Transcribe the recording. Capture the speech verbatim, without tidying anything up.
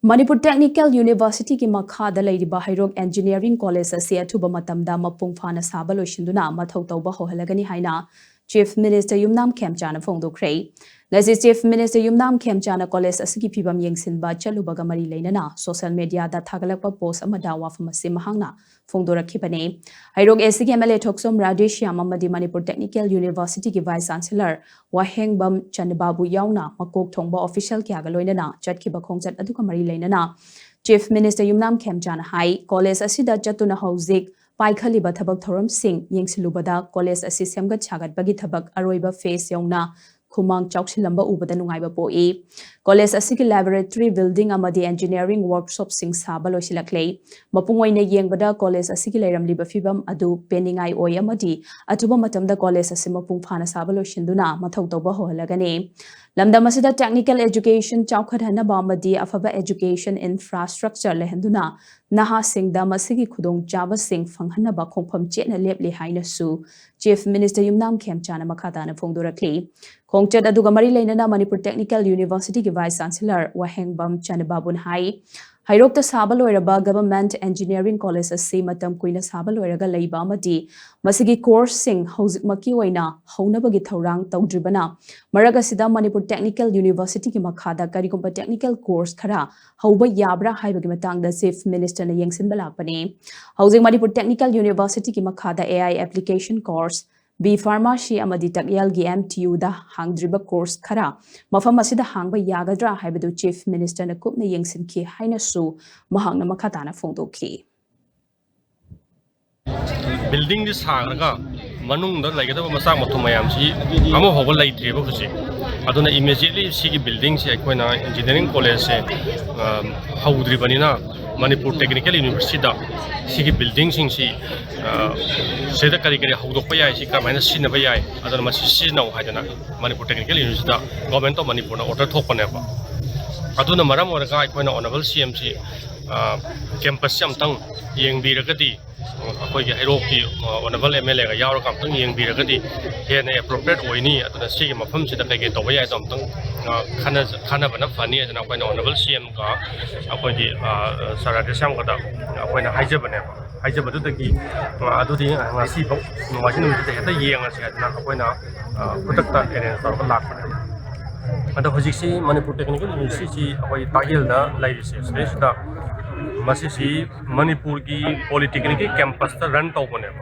Manipur technical ꯌꯨꯅꯤꯚꯔꯁꯤꯇꯤꯒꯤ ꯃꯈꯥꯗ ꯂꯩꯔꯤꯕ ꯍꯩꯔꯣꯛ ꯏꯟꯖꯤꯅꯤꯌꯥꯔꯤꯡ ꯀꯣꯂꯦꯖ ꯑꯁꯤ ꯑꯊꯨꯕ ꯃꯇꯝꯗ ꯃꯄꯨꯡ ꯐꯥꯅ ꯁꯥꯕ ꯂꯣꯏꯁꯤꯟꯗꯨꯅ ꯃꯊꯧ ꯇꯧꯕ ꯍꯧꯍꯜꯂꯒꯅꯤ ꯍꯥꯏꯅ ꯆꯤꯐ ꯃꯤꯅꯤꯁꯇꯔ ꯌꯨꯝꯅꯥꯝ ꯈꯦꯝꯆꯥꯅ ꯐꯣꯡꯗꯣꯛꯈ꯭ꯔꯦ꯫ ꯉꯁꯤ ꯆꯤꯐ ꯃꯤꯅꯤꯁꯇꯔ ꯌꯨꯝꯅꯥꯝ ꯈꯦꯝꯆꯥꯅ ꯀꯣꯂꯦꯖ ꯑꯁꯤꯒꯤ ꯐꯤꯕꯝ ꯌꯦꯡꯁꯤꯟꯕ ꯆꯠꯂꯨꯕꯒ ꯃꯔꯤ ꯂꯩꯅꯅ ꯁꯣꯁꯤꯌꯦꯜ ꯃꯤꯗꯤꯌꯥꯗ ꯊꯥꯒꯠꯂꯛꯄ ꯄꯣꯁ ꯑꯃꯗ ꯋꯥꯐꯝ ꯑꯁꯤ ꯃꯍꯥꯛꯅ ꯐꯣꯡꯗꯣꯔꯛꯈꯤꯕꯅꯤ꯫ ꯍꯩꯔꯣꯛ ꯑꯦꯁꯤꯒꯤ ꯑꯦꯝ ꯑꯦꯜ ꯑꯦ ꯊꯣꯛꯆꯣꯝ ꯔꯥꯙꯦꯁ꯭ꯌꯥꯝ ꯑꯃꯗꯤ ꯃꯅꯤꯄꯨꯔ ꯇꯦꯛꯅꯤꯀꯦꯜ ꯌꯨꯅꯤꯚꯔꯁꯤꯇꯤꯒꯤ ꯚꯥꯏꯁ ꯆꯥꯟꯁꯦꯂꯔ ꯋꯥꯍꯦꯡꯕꯝ ꯆꯟꯕꯥꯕꯨ ꯌꯥꯎꯅ ꯃꯀꯣꯛ ꯊꯣꯡꯕ ꯑꯣꯐꯤꯁꯤꯌꯦꯜ ꯀꯌꯥꯒ ꯂꯣꯏꯅꯅ ꯆꯠꯈꯤꯕ ꯈꯣꯡꯆꯠ ꯑꯗꯨꯒ ꯃꯔꯤ ꯂꯩꯅꯅ ꯆꯤꯐ ꯃꯤꯅꯤꯁꯇꯔ ꯌꯨꯝꯅꯥꯝ ꯈꯦꯝꯆꯥꯅ ꯍꯥꯏ, ꯀꯣꯂꯦꯖ ꯑꯁꯤꯗ ꯆꯠꯇꯨꯅ ꯍꯧꯖꯤꯛ ꯄꯥꯏꯈꯠꯂꯤꯕ ꯊꯕꯛ ꯊꯧꯔꯝꯁꯤꯡ ꯌꯦꯡꯁꯤꯜꯂꯨꯕꯗ ꯀꯣꯂꯦꯖ ꯑꯁꯤ ꯁꯦꯝꯒꯠ ꯁꯥꯒꯠꯄꯒꯤ ꯊꯕꯛ ꯑꯔꯣꯏꯕ ꯐꯦꯁ ꯌꯧꯅ ꯈꯨꯃꯥꯡ ꯆꯥꯎꯁꯤꯜꯂꯝꯕ ꯎꯕꯗ ꯅꯨꯡꯉꯥꯏꯕ ꯄꯣꯛꯏ꯫ ꯀꯣꯂꯦꯖ ꯑꯁꯤꯒꯤ ꯂꯦꯕꯣꯔꯦꯇꯔꯤ ꯕꯤꯜꯗꯤꯡ ꯑꯃꯗꯤ ꯏꯟꯖꯤꯅꯤꯌꯥꯔꯤꯡ ꯋꯥꯔꯛꯁꯣꯞꯁꯤꯡ ꯁꯥꯕ ꯂꯣꯏꯁꯤꯜꯂꯛꯂꯦ꯫ ꯃꯄꯨꯡ ꯑꯣꯏꯅ ꯌꯦꯡꯕꯗ ꯀꯣꯂꯦꯖ ꯑꯁꯤꯒꯤ ꯂꯩꯔꯝꯂꯤꯕ ꯐꯤꯕꯝ ꯑꯗꯨ ꯄꯦꯟꯅꯤꯡꯉꯥꯏ ꯑꯣꯏ ꯑꯃꯗꯤ ꯑꯊꯨꯕ ꯃꯇꯝꯗ ꯀꯣꯂꯦꯖ ꯑꯁꯤ ꯃꯄꯨꯡ ꯐꯥꯅ ꯁꯥꯕ ꯂꯣꯏꯁꯤꯟꯗꯨꯅ ꯃꯊꯧ ꯇꯧꯕ ꯍꯧꯍꯜꯂꯒꯅꯤ꯫ ꯂꯝꯗꯝ ꯑꯁꯤꯗ ꯇꯦꯛꯅꯤꯀꯦꯜ ꯑꯦꯖꯨꯀꯦꯁꯟ ꯆꯥꯎꯈꯠꯍꯟꯅꯕ ꯑꯃꯗꯤ ꯑꯐꯕ ꯑꯦꯖꯨꯀꯦꯁꯟ ꯏꯟꯐ꯭ꯔꯥꯁ꯭ꯇ꯭ꯔꯛꯆꯔ ꯂꯩꯍꯟꯗꯨꯅ ꯅꯍꯥꯁꯤꯡꯗ ꯃꯁꯤꯒꯤ ꯈꯨꯗꯣꯡꯆꯥꯕꯁꯤꯡ ꯐꯪꯍꯟꯅꯕ ꯈꯣꯡꯐꯝ ꯆꯦꯠꯅ ꯂꯦꯞꯂꯤ ꯍꯥꯏꯅꯁꯨ ꯆꯤꯐ ꯃꯤꯅꯤꯁꯇꯔ ꯌꯨꯝꯅꯥꯝ ꯈꯦꯝꯆꯥꯅ ꯃꯈꯥ ꯇꯥꯅ ꯐꯣꯡꯗꯣꯔꯛꯂꯤ꯫ ꯈꯣꯡꯆꯠ ꯑꯗꯨꯒ ꯃꯔꯤ ꯂꯩꯅꯅ ꯃꯅꯤꯄꯨꯔ ꯇꯦꯛꯅꯤꯀꯦꯜ ꯌꯨꯅꯤꯚꯔꯁꯤꯇꯤꯒꯤ ꯚꯥꯏꯁ ꯆꯥꯟꯁꯦꯂꯔ ꯋꯥꯍꯦꯡꯕꯝ ꯆꯅꯕꯥꯕꯨꯅ ꯍꯥꯏ, ꯍꯩꯔꯣꯛꯇ ꯁꯥꯕ ꯂꯣꯏꯔꯕ ꯒꯚꯔꯟꯃꯦꯟꯠ ꯏꯟꯖꯤꯅꯤꯌꯥꯔꯤꯡ ꯀꯣꯂꯦꯖ ꯑꯁꯤ ꯃꯇꯝ ꯀꯨꯏꯅ ꯁꯥꯕ ꯂꯣꯏꯔꯒ ꯂꯩꯕ ꯑꯃꯗꯤ ꯃꯁꯤꯒꯤ ꯀꯣꯔꯁꯁꯤꯡ ꯍꯧꯖꯤꯛꯃꯛꯀꯤ ꯑꯣꯏꯅ ꯍꯧꯅꯕꯒꯤ ꯊꯧꯔꯥꯡ ꯇꯧꯗ꯭ꯔꯤꯕꯅ ꯃꯔꯛ ꯑꯁꯤꯗ ꯃꯅꯤꯄꯨꯔ ꯇꯦꯛꯅꯤꯀꯦꯜ ꯌꯨꯅꯤꯚꯔꯁꯤꯇꯤꯒꯤ ꯃꯈꯥꯗ ꯀꯔꯤꯒꯨꯝꯕ ꯇꯦꯛꯅꯤꯀꯦꯜ ꯀꯣꯔꯁ ꯈꯔ ꯍꯧꯕ ꯌꯥꯕ꯭ꯔꯥ ꯍꯥꯏꯕꯒꯤ ꯃꯇꯥꯡꯗ ꯆꯤꯐ ꯃꯤꯅꯤꯁꯇꯔꯅ ꯌꯦꯡꯁꯤꯟꯕ ꯂꯥꯛꯄꯅꯤ꯫ ꯍꯧꯖꯤꯛ ꯃꯅꯤꯄꯨꯔ ꯇꯦꯛꯅꯤꯀꯦꯜ ꯌꯨꯅꯤꯚꯔꯁꯤꯇꯤꯒꯤ ꯃꯈꯥꯗ A I application course, B pharmacy ꯑꯃꯗꯤ ꯇꯛꯌꯦꯜꯒꯤ ꯑꯦꯝ ꯇꯤ ꯌꯨꯗ ꯍꯥꯡꯗ꯭ꯔꯤꯕ ꯀꯣꯔꯁ ꯈꯔ ꯃꯐꯝ ꯑꯁꯤꯗ ꯍꯥꯡꯕ ꯌꯥꯒꯗ꯭ꯔꯥ ꯍꯥꯏꯕꯗꯨ ꯆꯤꯐ ꯃꯤꯅꯤꯁꯇꯔꯅ ꯀꯨꯞꯅ ꯌꯦꯡꯁꯤꯟꯈꯤ ꯍꯥꯏꯅꯁꯨ ꯃꯍꯥꯛꯅ ꯃꯈꯥ ꯇꯥꯅ ꯐꯣꯡꯗꯣꯛꯈꯤ꯫ ꯕꯤꯜꯗꯤꯡꯗꯤ ꯁꯥꯈ꯭ꯔꯒ ꯃꯅꯨꯡꯗ ꯂꯩꯒꯗꯕ ꯃꯆꯥꯛ ꯃꯊꯨꯝ ꯃꯌꯥꯝꯁꯤ ꯑꯃꯐꯥꯎꯕ ꯂꯩꯇ꯭ꯔꯤꯕ ꯍꯧꯖꯤꯛ꯫ ꯑꯗꯨꯅ ꯏꯃꯤꯗꯤꯌꯦꯠꯂꯤ ꯁꯤꯒꯤ ꯕꯤꯜꯗꯤꯡꯁꯤ ꯑꯩꯈꯣꯏꯅ ꯏꯟꯖꯤꯅꯤꯌꯥꯔꯤꯡ ꯀꯣꯂꯦꯖꯁꯦ ꯍꯧꯗ꯭ꯔꯤꯕꯅꯤꯅ ꯃꯅꯤꯄꯨꯔ ꯇꯦꯛꯅꯤꯀꯦꯜ ꯌꯨꯅꯤꯚꯔꯁꯤꯇꯤꯗ ꯁꯤꯒꯤ ꯕꯤꯜꯗꯤꯡꯁꯤꯡꯁꯤ ꯁꯤꯗ ꯀꯔꯤ ꯀꯔꯤ ꯍꯧꯗꯣꯛꯄ ꯌꯥꯏ, ꯁꯤ ꯀꯔꯝꯍꯥꯏꯅ ꯁꯤꯖꯤꯟꯅꯕ ꯌꯥꯏ, ꯑꯗꯨꯅ ꯃꯁꯤ ꯁꯤꯖꯤꯟꯅꯧ ꯍꯥꯏꯗꯅ ꯃꯅꯤꯄꯨꯔ ꯇꯦꯛꯅꯤꯀꯦꯜ ꯌꯨꯅꯤꯚꯔꯁꯤꯇꯤꯗ Government of ꯃꯅꯤꯄꯨꯔꯅ ꯑꯣꯔꯗꯔ ꯊꯣꯛꯄꯅꯦꯕ꯫ ꯑꯗꯨꯅ ꯃꯔꯝ ꯑꯣꯏꯔꯒ ꯑꯩꯈꯣꯏꯅ ꯑꯣꯅꯔꯦꯕꯜ ꯁꯤ ꯑꯦꯝꯁꯤ ꯀꯦꯝꯄꯁꯁꯤ ꯑꯃꯨꯛꯇꯪ ꯌꯦꯡꯕꯤꯔꯒꯗꯤ ꯑꯩꯈꯣꯏꯒꯤ ꯍꯩꯔꯣꯛꯀꯤ ꯑꯣꯅꯔꯦꯕꯜ ꯑꯦꯝ ꯑꯦꯜ ꯑꯦꯒ ꯌꯥꯎꯔꯒ ꯑꯝꯇꯪ ꯌꯦꯡꯕꯤꯔꯒꯗꯤ ꯍꯦꯟꯅ ꯑꯦꯄ꯭ꯔꯣꯄ꯭ꯔꯤꯌꯦꯠ ꯑꯣꯏꯅꯤ꯫ ꯑꯗꯨꯅ ꯁꯤꯒꯤ ꯃꯐꯝꯁꯤꯗ ꯀꯩꯀꯩ ꯇꯧꯕ ꯌꯥꯏꯗꯣ ꯑꯝꯇꯪ ꯈꯟꯅꯕꯅ ꯐꯅꯤ ꯍꯥꯏꯗꯅ ꯑꯩꯈꯣꯏꯅ ꯑꯣꯅꯔꯦꯕꯜ ꯁꯤ ꯑꯦꯝꯒ ꯑꯩꯈꯣꯏꯒꯤ ꯁꯥꯔ ꯔꯥꯙꯦꯁ꯭ꯌꯥꯝꯒꯗ ꯑꯩꯈꯣꯏꯅ ꯍꯥꯏꯖꯕꯅꯦꯕ꯫ ꯍꯥꯏꯖꯕꯗꯨꯗꯒꯤ ꯑꯗꯨꯗꯤ ꯉꯁꯤꯐꯥꯎ ꯅꯣꯡꯃꯥꯏꯖꯤꯡ ꯅꯨꯃꯤꯠꯁꯤꯗ ꯍꯦꯛꯇ ꯌꯦꯡꯉꯁꯤ ꯍꯥꯏꯗꯅ ꯑꯩꯈꯣꯏꯅ ꯈꯨꯗꯛꯇ ꯑꯦꯔꯦꯟꯖ ꯇꯧꯔꯒ ꯂꯥꯛꯄꯅꯦꯕ꯫ ꯑꯗꯣ ꯍꯧꯖꯤꯛꯁꯤ ꯃꯅꯤꯄꯨꯔ ꯇꯦꯛꯅꯤꯀꯦꯜ ꯌꯨꯅꯤꯚꯔꯁꯤꯇꯤꯁꯤ ꯑꯩꯈꯣꯏ ꯇꯥꯛꯌꯦꯜꯗ ꯂꯩꯔꯤꯁꯦ ꯁꯤꯗꯩꯁꯤꯗ ꯃꯁꯤꯁꯤ ꯃꯅꯤꯄꯨꯔꯒꯤ ꯄꯣꯂꯤꯇꯦꯛꯅꯤꯛꯀꯤ ꯀꯦꯝꯄꯁꯇ ꯔꯟ ꯇꯧꯕꯅꯦꯕ꯫